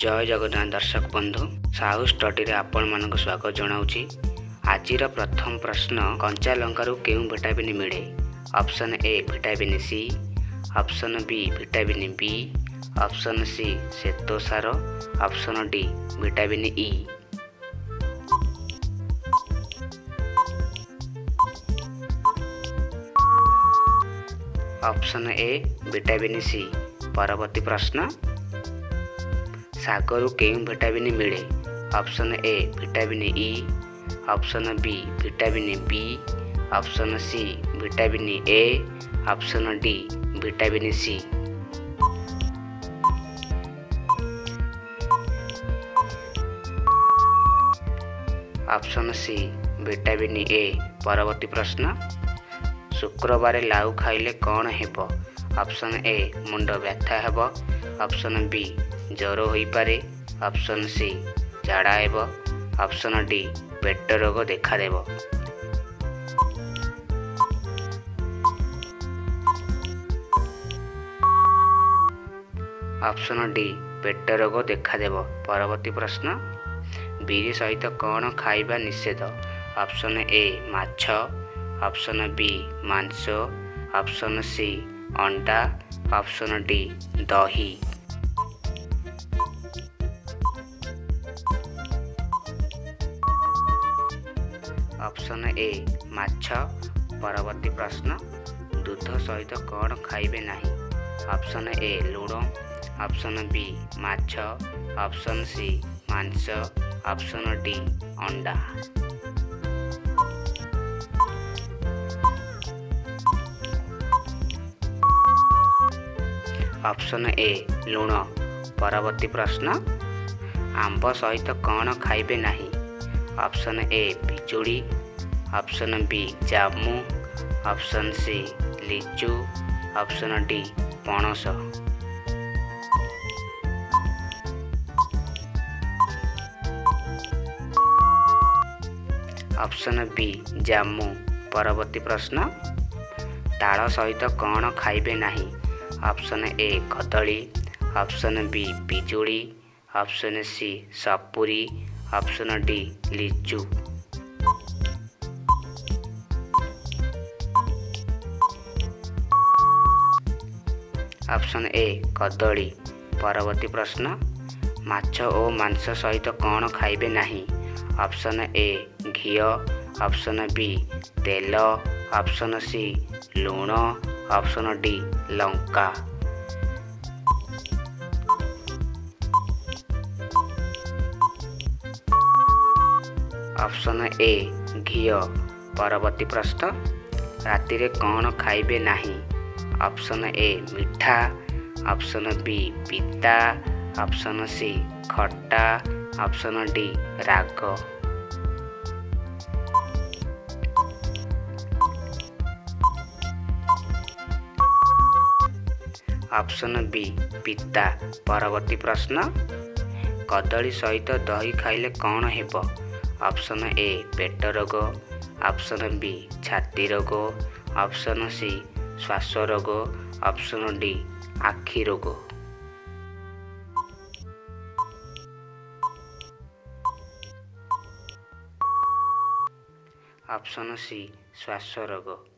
ଜୟ ଜଗନ୍ନାଥ ଦର୍ଶକ ବନ୍ଧୁ, ସାହୁ ଷ୍ଟଡିରେ ଆପଣମାନଙ୍କୁ ସ୍ୱାଗତ ଜଣାଉଛି। ଆଜିର ପ୍ରଥମ ପ୍ରଶ୍ନ, କଞ୍ଚା ଲଙ୍କାରୁ କେଉଁ ଭିଟାମିନ୍ ମିଳେ? Option A vitamin C, option B vitamin B, option C ଶ୍ୱେତସାର, option D vitamin E. Option A vitamin C. ପରବର୍ତ୍ତୀ ପ୍ରଶ୍ନ, ଶାଗରୁ କେଉଁ ଭିଟାମିନ୍ ମିଳେ? Option A vitamin E, option B vitamin B, option C vitamin A, option D vitamin C. Option C vitamin A. ପରବର୍ତ୍ତୀ ପ୍ରଶ୍ନ, ଶୁକ୍ରବାର ଲାଉ ଖାଇଲେ କ'ଣ ହେବ? ଅପସନ୍ ଏ ମୁଣ୍ଡ ବ୍ୟଥା ହେବ, ଅପସନ୍ ବି ଜ୍ୱର ହୋଇପାରେ, ଅପସନ୍ ସି ଝାଡ଼ା ହେବ, ଅପସନ୍ ଡି ପେଟ ରୋଗ ଦେଖାଦେବ। ଅପସନ୍ ଡି ପେଟ ରୋଗ ଦେଖାଦେବ। ପରବର୍ତ୍ତୀ ପ୍ରଶ୍ନ, ବିରି ସହିତ କ'ଣ ଖାଇବା ନିଷେଧ? ଅପସନ୍ ଏ ମାଛ, ଅପସନ୍ ବି ମାଂସ, ଅପସନ୍ ସି ଅଣ୍ଡା, ଅପସନ୍ ଡି ଦହି। ଅପସନ୍ ଏ ମାଛ। ପରବର୍ତ୍ତୀ ପ୍ରଶ୍ନ, ଦୁଧ ସହିତ କ'ଣ ଖାଇବେ ନାହିଁ? ଅପସନ୍ ଏ ଲୁଣ, ଅପସନ୍ ବି ମାଛ, ଅପସନ୍ ସି ମାଂସ, ଅପସନ୍ ଡି ଅଣ୍ଡା। ଅପସନ୍ ଏ ଲୁଣ। ପରବର୍ତ୍ତୀ ପ୍ରଶ୍ନ, ଆମ୍ବ ସହିତ କ'ଣ ଖାଇବେ ନାହିଁ? ଅପସନ୍ ଏ ପିଜୁଳି, ଅପସନ୍ ବି ଜାମୁ, ଅପସନ୍ ସି ଲିଚୁ, ଅପସନ୍ ଡି ପଣସ। ଅପସନ୍ ବି ଜାମୁ। ପରବର୍ତ୍ତୀ ପ୍ରଶ୍ନ, ତାଳ ସହିତ କ'ଣ ଖାଇବେ ନାହିଁ? ଅପସନ୍ ଏ କଦଳୀ, ଅପସନ୍ ବି ପିଜୁଳି, ଅପସନ୍ ସି ସପୁରୀ, ଅପସନ୍ ଡି ଲିଚୁ। ଅପସନ୍ ଏ କଦଳୀ। ପରବର୍ତ୍ତୀ ପ୍ରଶ୍ନ, ମାଛ ଓ ମାଂସ ସହିତ କ'ଣ ଖାଇବେ ନାହିଁ? Option A Ghia, option B ତେଲ, ଅପସନ୍ ସି ଲୁଣ, ଅପସନ୍ ଡି ଲଙ୍କା। ଅପସନ୍ ଏ ଘିଅ। ପରବର୍ତ୍ତୀ ପ୍ରଶ୍ନ, ରାତିରେ କ'ଣ ଖାଇବେ ନାହିଁ? ଅପସନ୍ ଏ ମିଠା, ଅପସନ୍ ବି ପିତା, ଅପସନ୍ ସି ଖଟା, ଅପସନ୍ ଡି ରାଗ। ଅପସନ୍ ବି ପିତା। ପରବର୍ତ୍ତୀ ପ୍ରଶ୍ନ, କଦଳୀ ସହିତ ଦହି ଖାଇଲେ କ'ଣ ହେବ? ଅପସନ୍ ଏ ପେଟ ରୋଗ, ଅପସନ୍ ବି ଛାତି ରୋଗ, ଅପସନ୍ ସି ଶ୍ୱାସ ରୋଗ, ଅପସନ୍ ଡି ଆଖି ରୋଗ। ଅପସନ୍ ସି ଶ୍ୱାସ ରୋଗ।